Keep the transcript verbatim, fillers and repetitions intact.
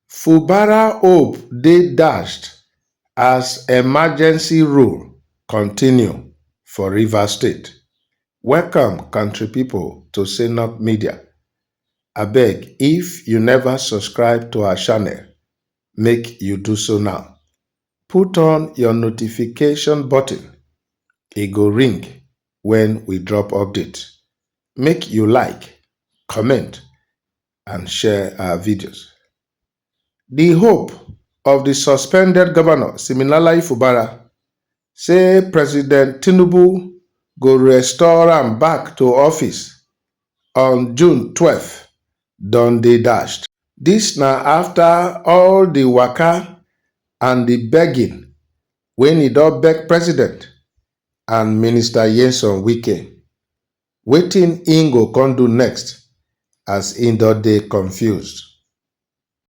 Fubara hope dey dashed as emergency rule continue for Rivers State. Welcome, country people, to Synop Media. Abeg, if you never subscribe to our channel, make you do so now. Put on your notification button. E go ring when we drop update. Make you like, comment, and share our videos. The hope of the suspended governor, Siminalayi Fubara, say President Tinubu go restore am back to office on June twelve don dey dashed. Dis na after all the waka and the begging wey e don beg President and Minister Nyesom Wike. Wetin im go come do next as im don dey confused?